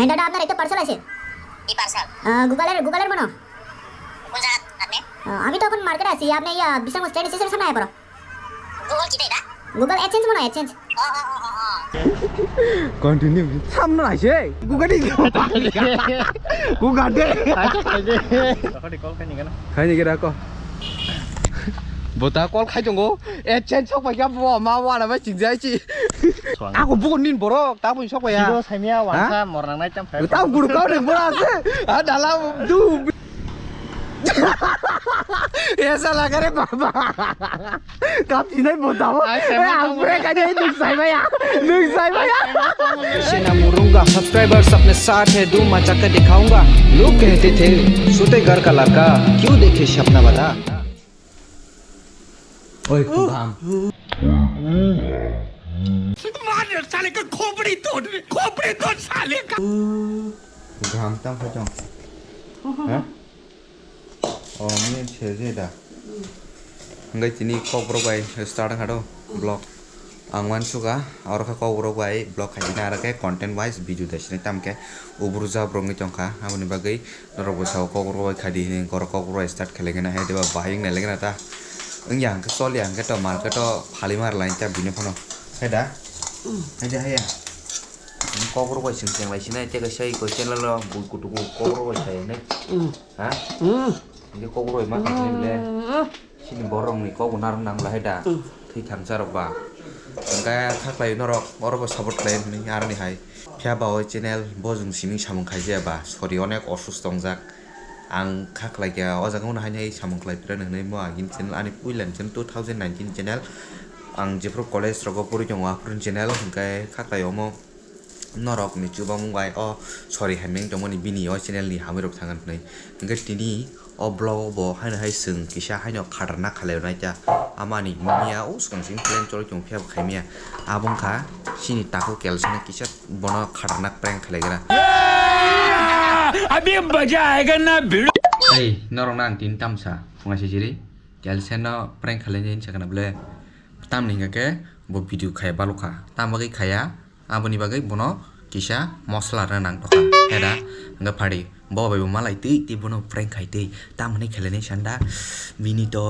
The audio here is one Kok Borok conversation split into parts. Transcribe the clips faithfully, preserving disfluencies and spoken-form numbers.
দাদা, আপনার একটা পার্সেল আছে। কি পার্সেল? আহ, গুগলের, গুগলের মনে হয়। কোন জায়গা আপনি? আহ, আমি তো এখন মার্কেটে আছি, আপনি ইয়া, বিশ্রামগঞ্জ ট্রেন স্টেশনের সামনে আয় পড়ো। গুগল কিটা এটা? গুগল অ্যাডসেন্স মনে হয়, অ্যাডসেন্স। ও, ও, ও, ও, ও। Continue. সামনে আইছে। গুগল দি। গুগল দে। আচ্ছা, খাই দে। খাই দে, রাখো। Bo ta call khai tongo. AdSense sok pai kha bo ma wana bai chingjai chi. Suang. Ako buko nin borok ta boni sok pai ya. Siro saimia. Ha? Wansa mornang nai tam phai. Ta guru kau deng bora ase. Ha dala du. Esa laga re baba. Kap sinai bo ta. Ai, sai mo. Ang bre ka dei nuk sai ba ya. Nuk sai ba ya. Sena murunga subscribers apne saath hai dhoom macha ke dikhaunga. Log kahte the sote ghar ka ladka kyun dekhe sapna bata. Oi, Kumbham. मार साले का खोपड़ी तोड़, खोपड़ी तोड़ साले का। Kumbham tam kha chong. Ha? O, mini se je da. Hingke tini kokborok bai start kha do vlog. Ang uansukha, oro khe kokborok bai vlog khaina aro khe content wise video da sini tam khe ubur jab rwngwi tongkha. Aboni bagwi norok bo sao kokborok bai khaidi hinwi borok kokborok bai start khlaigwna hai deba bahai wng nailaigwna ta. Wngya hwnkhe choli hwnkhe to market o phalwi ma rwlaini ta bini phano. Hai da? Hai da haiya? Kokborok bai chwng chenglai sinai tei kaisa iko channel o bui kutuku kokborok bai sai hinwi. Ha? Hingke kokborok bai ma khaini le. Chini borokni kok bo narwk nang lahai da. Thwi thangsa rok ba. Hingke khaklai norok oro bo support khlai hwnwi aroni hai. Phiya ba o channel bo jwng simi samung khaijaya ba. Sorry, onek osusto wngjak. Ang khaklai kha o jaga uno haino hai samung khlai phira hwnwi mo agini channel ani puilani channel two thousand nineteen channel. Ang jephru college rogo pori tongo aphuru channel hingke khaklai omo. Norok ni chubamung bai o sorry hai meng tongmani bini o channel ni hamwi rok thangna hwnwi. Hingke tini o vlog o bo haino hai chwng kisa haino khatarnak khalai nai ta. Amani miya o swkang sing plan choli tong phiya bo khai miya. Abo wngkha chini takhuk Kelseno kisa bono khatarnak prank khalai gra. अभी मजा आएगा ना भिड़ो। Hey, norok na ang tini tamsa phunga sijiri Kelseno prank khalai nai hinsa kana bole. Tamni hingka khe bo video khaya balukha. Tam bagwi khaya? Aboni bagwi bono kisa mosla rwna nang tokha. Heda, hwnkhe phadi, bo bai bo malai twi, twi bono prank khai twi. Tamoni khelai nai sanda, bini to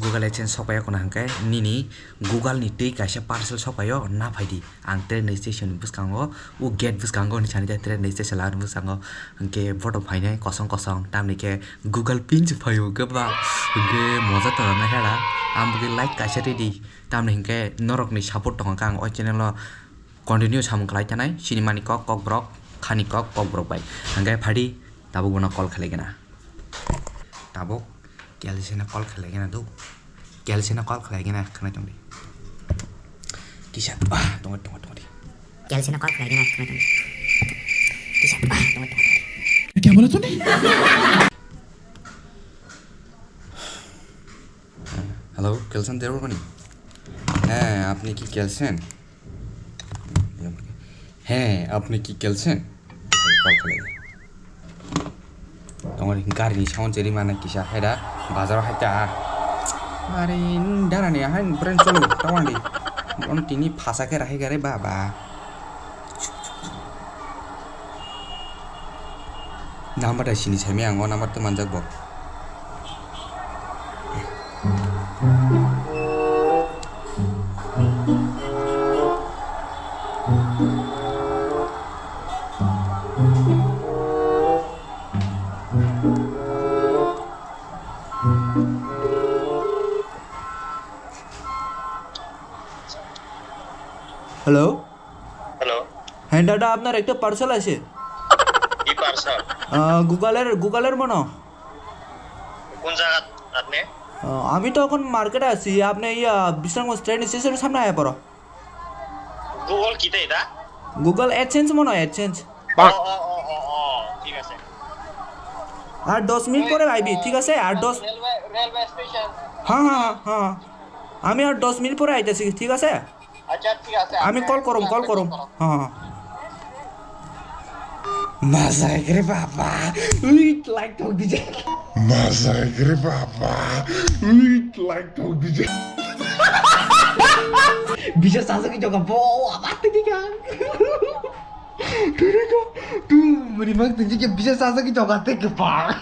Google AdSense sok ya kono hwnkhe, nini Google ni twi kaisa parcel sok paio, na phai di. Ang train station ni bwskango, o gate bwskango ni sani train station lagani bwskango, hwnkhe boto phainai kosong kosong, tamni khe Google pin se phaio hwnkhe ba, hwnkhe moja tongo na heda, ang bagwi like kaisa ridi. Tamni hwnkhe norokni support tongkha ang o channel o continue samung khlai thanai, sinimani kok, kokborok, khani kok, kokborok bai. Hwnkhe phadi tabuk bono call khlai gana. Tabuk Kelseno call khlai gana do. Kelseno call khlai gana khwnai tongdi. Kisa, ah, tongdi, tongdi, tongdi. Kelseno call khlai gana khwnai tongdi. Kisa, ah, tongdi, tongdi, tongdi. Kya bola tune? Hello, কেলসেন দেওয়ানগনি? হ্যাঁ, আপনি কি কেলসেন? হ্যাঁ, আপনি কি কেলসেন? Tongori gari ni sound cheri mana kisa haida bazar o haita. Are, nung dara ni ahai brand cholo tawandi. Bon tini phasa khe rahai gare baba. Number da sini sami ang o number to manjak bo. Hello. Hello. হ্যাঁ দাদা, আপনার একটা পার্সেল আছে। কি পার্সেল? আহ, গুগলের, গুগলের মনে হয়। কোন জায়গা আপনি? আহ, আমি তো এখন মার্কেটে আছি, আপনি ইয়া, বিশ্রামগঞ্জ ট্রেন স্টেশনের সামনে আয়া পড়ো। গুগল কিটা এটা? গুগল অ্যাডসেন্স মনে হয়, অ্যাডসেন্স। ও, ও, ও, ও, ও, ঠিক আছে। আর দশ মিনিট পরে আইবি, ঠিক আছে? আর দশ রেলওয়ে, রেলওয়ে স্টেশন। হ্যাঁ, হ্যাঁ, হ্যাঁ, হ্যাঁ। আমি আর দশ মিনিট পরে আইতেছি, ঠিক আছে? আচ্ছা, ঠিক আছে। আমি কল করুম, কল করুম। হ্যাঁ, হ্যাঁ। Mazai kere baba. Ui, like thok dije. Mazai kere baba. Ui, like thok dije. Bisa sasa ki joga bo, apa tadi kan? Tu rimang tungsi ke bisa sasa ki toka te ke pa.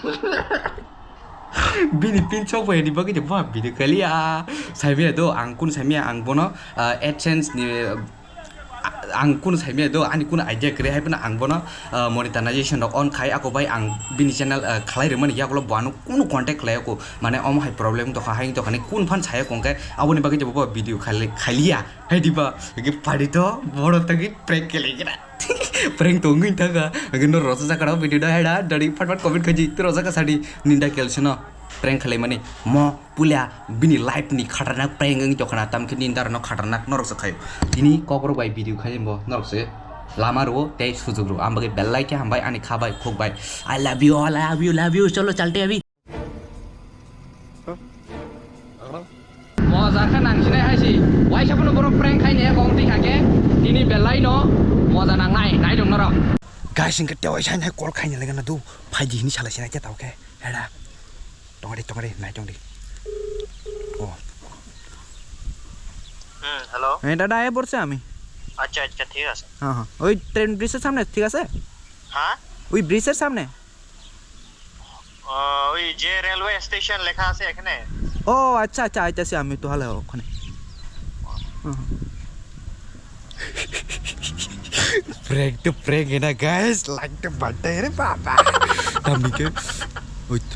Bini pin chok bai ni bagwi ba bini kaliya. Saimia do ang kun saimia ang bono, ah, AdSense ni, ah, ang kun saimia do ani kun idea kre hai puna ang bono, ah, monetization rok on khai ako bai ang bini channel, ah, khalai rwmani yakulo bo ano kunu contact khlai ako mane omo hai problem tokha hai tokha ni kun phan saya kongke aboni bagwi bo video khaili-, khailiya hai diba ke pari to boro tagi prank kele kira. Prank tongwi thaka. Agin no rosa sakara video da heda dari fat fat comment khaji tu rosa ka sadi ninda kelseno prank khalai mani mo pulia bini life ni khatarnak prank wng tokana tam khe ninda no khatarnak norok se khayo. Tini kokrok bai video khai bo norok se lama ro tei sujuk ro am bagwi belai khe hambai ani kha bai khuk bai. I love you all, I love you, love you, cholo chalte abhi. Moja khe nangsinai hai si. Waisa phano borok prank khai ne kong twi kha khe tini belai no moja nangnai nai dong norok. Guys, hingke tewai sai nai call khai ne lega na du. Phai di hini salai sinai khe tao khe. Heda. Tongari, tongari, nai tongdi. Oh. হুম, হ্যালো। হ্যাঁ, দাদা, এ পড়ছে আমি। আচ্ছা, আচ্ছা, ঠিক আছে। হ্যাঁ, হ্যাঁ। ওই ট্রেন ব্রিজের সামনে, ঠিক আছে? হ্যাঁ? ওই ব্রিজের সামনে। আহ, ওই যে রেলওয়ে স্টেশন লেখা আছে এখানে। ও, আচ্ছা, আচ্ছা, আইতাছি আমি তাহলে ওখানে। হুম। Prank to prank ena, guys, like to birthday re baba. Tamni ke, wait,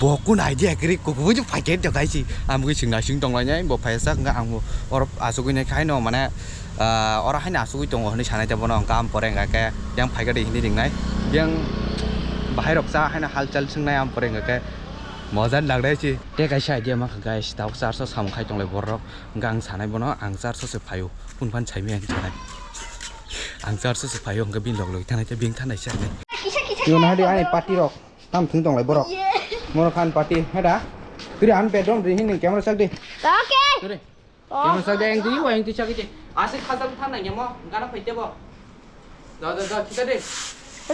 bo kun idea kiri kuku buju paket jo guys. Amgui sing nasing tong lanya, bo paisa nga ang bo or asugui ne khai no mane, ah, ora haino asugui tongo hinui sanai te bono hingke am pore hingke yang phaikhe de hinui ringnai. Yang bahai rok cha haino halchal swngnai am pore hingke moja nagnai si. Te kaisa idea ma kha guys, tabuk charso samung khai tonglai borok. Hingke ang sanai bono ang charso se phaio. Phun phan saimaya hinui sanai. Ang charso se phaio hingke bini log log thanai te bini thanai se. Yo nahadi ani party rok. Tam thung tonglai borok. Moro khan party heda. Turi an bedroom ri hin camera sak di. Okay. Turi. Oh. Yang sa deng di, wayang tu cakiti. Asik khasal than nang yamo, gana phaite bo. Da, da, da, kita de.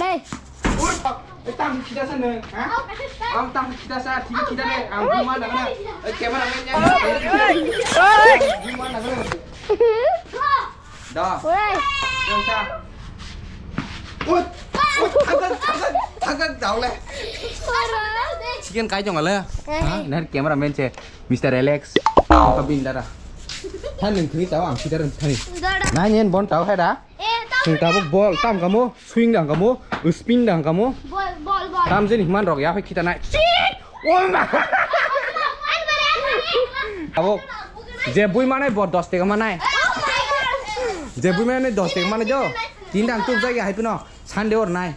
Re. Ui, eh, tam kita sana, ha? Am tam kita sa, kita kita de. Am gimana na? Eh, camera man ya. Gimana na? Da. Re. Yang sa. Ut, ut, thangkak, thangkak, thangkak, daule. Chicken kai jong ale. Ha? Ner camera man se. Mister Alex, ang ka bin dara. Than nung thwi tao ang sida ran thani. Dara. Nai nen bon tao hai da. Eh, tao. Sung tabo bol tam kamo, swing dang kamo, spin dang kamo. Bol, bol, bol. Tam jeni man rok ya hai kita nai. Shit! Oh ma. Ang bare, ang bare. Abo. Je bui manai bo dos taka manai. Oh my God. Je bui manai dos taka manai jo. Tin dang tu jagi hai pino. Sunday or nai.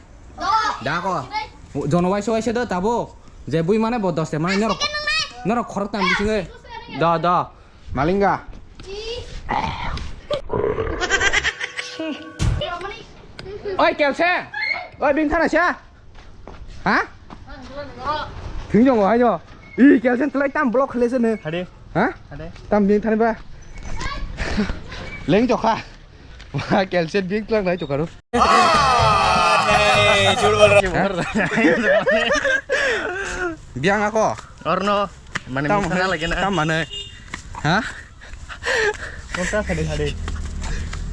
Da ko. Jono waisa waisa do tabo. Je bui mane bo dos te mane norok. Norok khorok tam bisingo. Da da. Malinga. Oi Kelsen. Oi bini thana sa. Ha? Thing jong hai jo. I Kelsen tlai tam block khle se ne. Hade. Ha? Hade. Tam bini thani ba. Leng jokha. Wah, Kelsen bing tlang nai chukaro. Hey, jhut bol raha hai. Biang ako. Or no, mane tam, misa lagi na. Tam mane. Ha? Kota khade khade.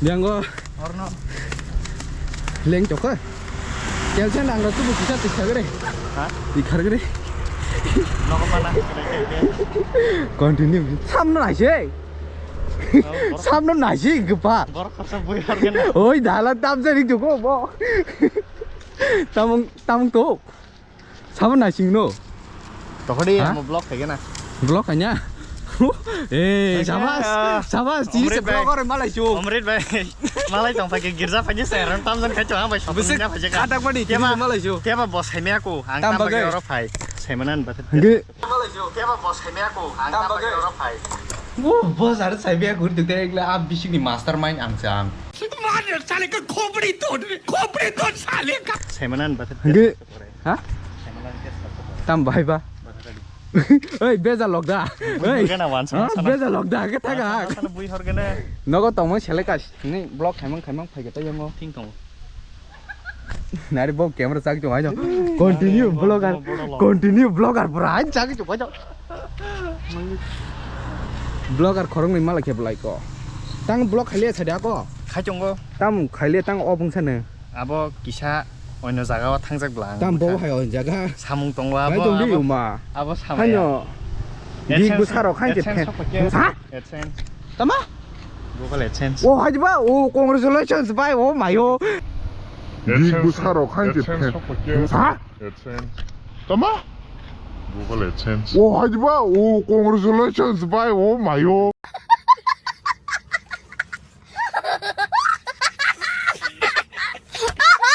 Biang go. Or no. Leng chokha. Kelsen ang tu bu kisa tikha gere. Ha? Tikha gere. Nogo mana. Continue. Sam na se. Samno naisi gapa. Borok khorsa bui horgena. Oi dala tam jani jugo bo. Tamung tamung to. Samno naising no. Tokhodi amo block khaigena. Block kanya. Eh, sabas, sabas, tini se block ore malai chu. Omrit bhai, malai tong phai girja phai se ran tam jan khai chu ang bai shopping nya phai ka. Katak mani tini malai chu. Keba bo saimya ko, ang tam bagai oro phai. Saimanan ba. Hingke. Keba bo saimya ko, ang tam bagai oro phai. Bo, bo sar saimya ko, dukte ekla a bising ni mastermind ang se ang. Mother, sale ka khopri to, khopri to sale ka. Saimanan ba. Hingke. Ha? Saimanan ke sab. Tam bai ba. Oi, beza lok da. Oi. Kena wan sama sana. Beza lok da, ke taga. Sana bui horgena. Nogo tongmo sele ka. Ni vlog khaimang khaimang phai khe tei yango. Thing tongo. Nari bo camera chak chong hai no. Continue vlogger. Continue vlogger bro. Hai chak chong hai no. Vlogger khorong ni mala khe belai ko. Tang vlog khaile chadi ako. Khai chongo. Tam khaile tang o bung sane. Abo kisa oino jaga o thangjak bwla ang. Tam bo hai o jaga. Samung tongo abo. Bai tong di abo, uma. Abo samaya. Hanyo. AdSense, big bwsa rok khain AdSense phen. Sok paikhe. Ha? AdSense. Tama? Google AdSense. Oh, hai ba. Oh, congratulations, bai. Oh, mayo. Big bwsa rok khain phen. Ha? AdSense. Tama? Google AdSense. Oh, hai ba. Oh, congratulations, bai. Oh, mayo.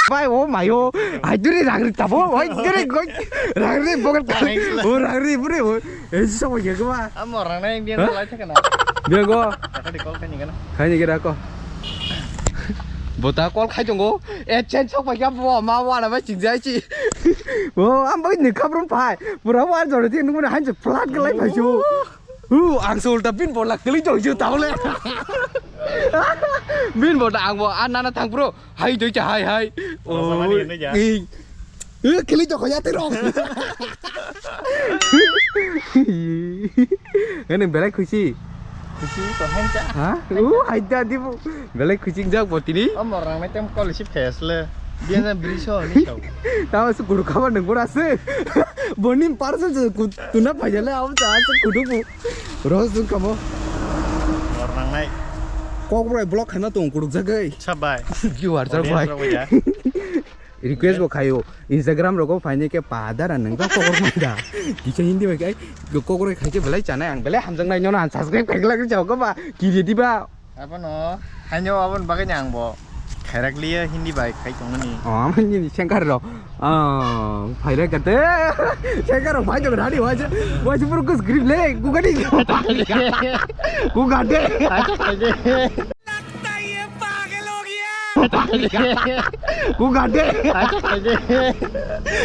Bai, oh mayo. Hai duri rangri tabo. Hai duri goi. Rangri bogat kali. Oh rangri buri. Oh. Eh, sabo ya gua. Amo rangnai biang lai thakana. Biang go. Kata di call kani kana. Kani kira ko. Bota call khai tongo. Eh, chen sok pai ka bo ma wala ba ching jai chi. Oh, am bai ni khabrum pai. Pura wa jor di nung han flat galai pai chu. Hu, ang se ulta bin bo lak kali jong ju tau le. Bin bo da ang bo a nana thang pro. Hai doi cha hai hai. Rasa mani Oh, ini ya. Eh. Eh, kali jong ya te rong. Ngani belai khusi. Khusi to hai cha. Ha? Uh, hai da di bo. Belai khusi jak bo tini. Amo rang nai tem call receive khai asle. Dia na bri so ni so. Tao su guru khabar nang gura se. Bonin parcel se kut tuna phajale au cha se kudu bu. Rose dun kamo. Mor nangnai. Kok brai block khana tong kuduk jagai. Sabai. Viewer jak bai. Audience rok ya. Request bo khayo. Instagram rogo phaini ke padara nang ta kok rok manda. Kisa Hindi bai kai. Kok rok khai ke belai chanai ang belai hamjak nai nyono ang subscribe khai glak jao ko ba. Kiri di ba. Abono, haino aboni bagwi ni ang bo khairak liya Hindi bai khai tongmani. Oh, amani ni sengkar rok. Oh, phairak kate. Sengkar rok phai tong rani wajib. Wajib pura kus grip le, gugani. Gugade. Acha khai de. Gugade. Acha khai de.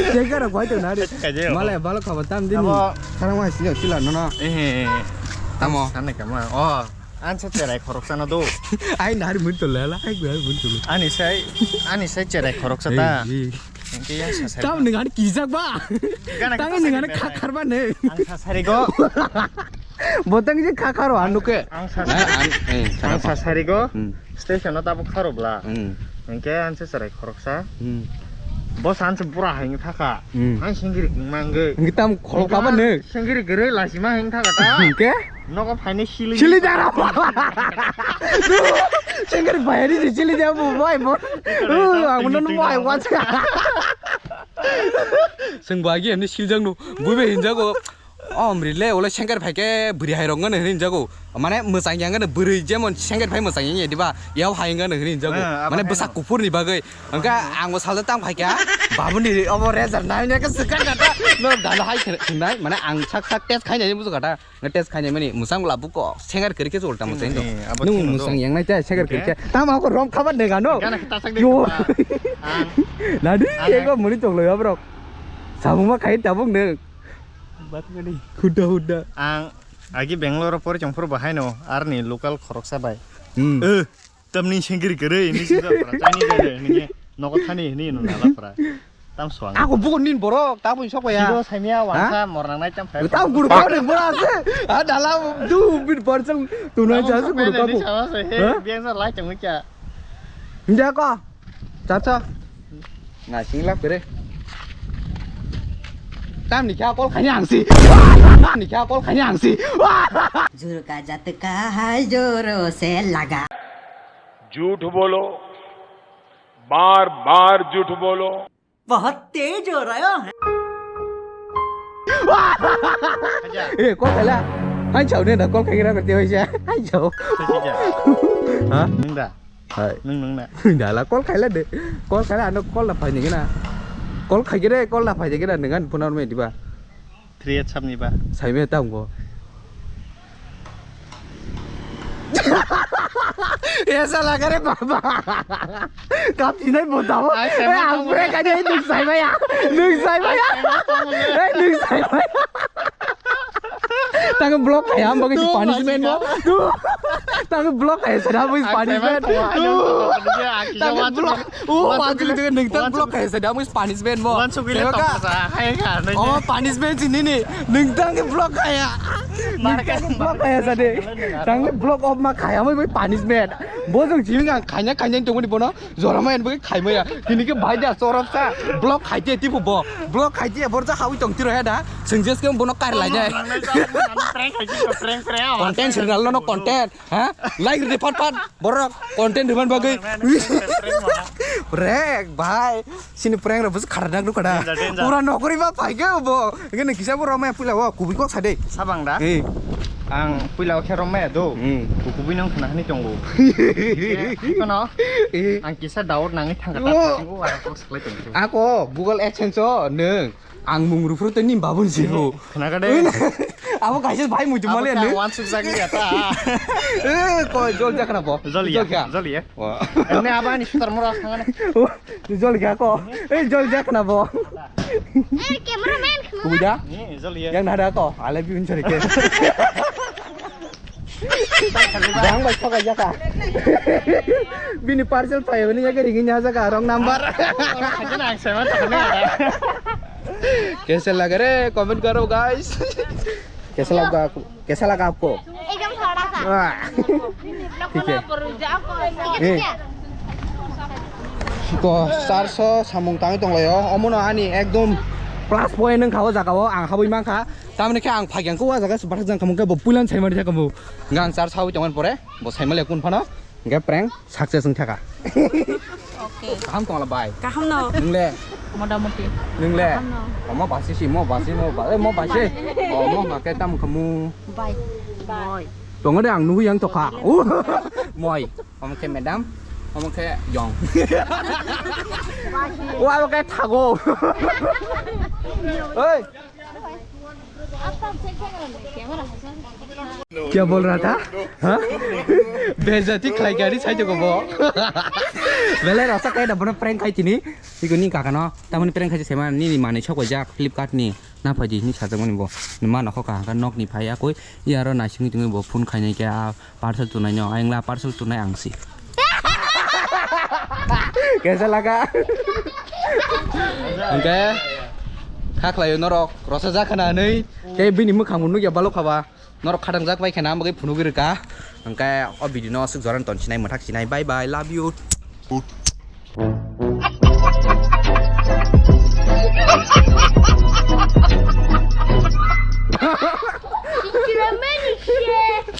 Sengkar rok phai tong rani. Acha khai de. Malai balo khaba tam dini. Abo. Sarang wai sila sila nono. Eh. Tamo. Sanai kama. Oh. Ansa cherai khoroksano do. Ai nari mun to lela, ai gua mun to. Ani sai, ani sai cherai khoroksa ta. Ei, ei. Engke yang sasari. Tam nang ani kijak ba. Gana Tang kita nang sakit ani bela. Khakar ba ne. Ang sasari go. Botang je khakar o anu ke. Ang sasari. Ang, eh, Ang sasari go. Hmm. Station no tabuk kharo bla. Hmm. Engke ansa cherai khoroksa. Hmm. Bo sanse bura haing thaka. Hmm. Ang singiri mangge. Engke tam khorok ba ne. Singiri gere lasima haing thaka ta. Engke? Nogo phainai sili. Sili jara. Sengkar bayari di sili jara bo bai bo. Ang no bai wacha. Seng bagi ani siljang no. Bui bai hinjago. Om rile ola sengkar phaike buri hai rong ngane hinjago. Mane mwsang yang ngane buri jemon sengkar phai mwsang yang diba. Yau hai ngane hinjago. Mane bwsak kuphur ni bagwi. Hwnkhe ang bo salsa tang phaikha, babuni obo rezar nai nai khe swkang kata, no dala hai khe nai, mane ang sak sak test khainai bujo kata, nge test khainai mani mwsang la buko, senger kiri khe ulta mwsang do. Nung mwsang yang nai ta senger kiri khe, tamo ko rom khabar de gano. Gana khe tasak de. Yo. Nadi ego muni choklo ya bro. Samung ma khai tabuk nung. Bat gani. Huda huda. Ang agi Bangalore pori chongphuru bahai no, arni local khoroksa bai. Hmm. Eh. Tamni sengkiri kwrwi, hinwi sijak pura, chani jani, hinwi nogo thani, hinwi no nala pura. Tam swang. Ako buko nin borok, tabuk sok ya. Sido saimia wangsa mornang nai tam phai. Tam guru kau ning bora ase. Ah, dalam tu bin parcel tunai jasa guru kau. He, biasa lai tong kya. Hinja ko. Chap chap. Na singla pere. Tam ni kya call khanya angsi. Tam ni kya call khanya angsi. Jur ka jat ka hai joro se laga. झूठ बोलो, बार बार झूठ बोलो। बहुत तेज हो रहा है। Eh, call khaila. Hai chau ne da call khaira karte hoise. Hai chau. Ha? Nung da. Hai. Nung nung na. Dala call khaila de. Call khaila ano call da phai ni gina. Call khai gere call da phai gere nang an phone me diba. Three H sab ni ba. Sai me tang bo. Esa laga re baba. Kap jinai bo tabo. Ai, sai me tang bo. Eh, ang bre ka dei nung sai ba ya. Nung sai ba ya. Eh, nung sai ba ya. Tang block khai am bagi punishment bo. Tu. Tang block hai sa da mui punishment. Tang block. Oh, wansuk le, wansuk le, nung tang block hai sa da mui punishment mo. Wansuk le tong sa hai ka. Oh, punishment sini ni. Nung tang block hai ya. Nung tang block hai sa de. Tang block off ma khai amoi mui punishment. Bo jong jiming ang khanya khanya tong ni bono. Jora ma en bo khai maya. Kini ke bhai da sorop sa. Block khai je tipu bo. Block khai je bor ja hawi tong tiro ya da. Sing jes ke bono kar lai jai. Prank khai je, prank, prank. Content channel no content. Ha? Like rwdi pat pat. Borok content rwmani bagwi. Prank, bhai. Sini prank rw bus kharadak rw kada. Danger, danger. Pura nokori ba phai ke bo. Ngene kisa bo romaya puila o kubui kok sade. Sabang da? Eh. Ang puila o khe romaya do. Hmm. Kubui nang khna hani tongo. Kono? Eh. Ang kisa doubt nangi thangka ta. Oh. Ako Google AdSense o nung. Ang mung rufru tei nim babun si ro. Khna ka de. Abo kaisa bhai muitu male ne. Wan suk jagi ya ta. Eh, ko jol jak na bo. Jol ya. Jol ya. Wa. Ene aba ni sutar mura sangane. Jol ya ko. Eh, jol jak na bo. Eh, cameraman khna. Kubuja? Ni jol ya. Yang nada ko. I love you, unchari ke. Bang bai thokai jaka. Bini parcel phai hwnwi yake ringin ya jaka wrong number. Khaina ang sema thangni. Kaisa lage re, comment karo guys. Kaisa laga, kaisa laga aapko? Ekdam thoda sa. Wah. Thik hai. Eh. Ko charso samung tangwi tonglaio. Omono ani ekdom plus point wngkha o jagao ang habwi mankha. Tamoni khe ang phaikhe ang khe o jaga se bathajak wngkha, bo puilan saimani thangkha bo. Hwnkhe ang charge sawi tongmani pore bo saimaliya kun phano. Hwnkhe prank success wngkha kha. Okay. Kaham tongla bai? Kaham no. Nwng le? Motamoti. Nwng le? Kaham no. Omo basi si, mo basi, mo ba-, eh, mo basi. Omo ma khe tam khamu. Bai. Bai. Tongo de ang nugui yang tokha. Moi. Omo khe madam. Omo khe yong. Wa omo khe thago. Oi. Kya bol raha tha? Ha? Bejati khlai kari sai to bo. Belai rasa kai da bono prank khai tini. Tiko ni kaka no. Tamoni prank khai se ma ni ni mani sok jak Flipkart ni. Na phaidi ni sajak mani bo. Ni ma nokho ka nok ni phai akoi. Yaro naising ni tungui bo phone khai nai kya. Parcel tunai no, ayang la parcel tunai ang si. Kaisa laga. Hwnkhe kha khlaio norok, rosa jakha na hinwi, tei bini mwkhang bo nukya balok khaba. Norok khatangjak bai khe na, ang bagwi phunugwi rwkha. Hwnkhe o video no aswk jorani ton sinai, mwthak sinai. Bye bye, love you.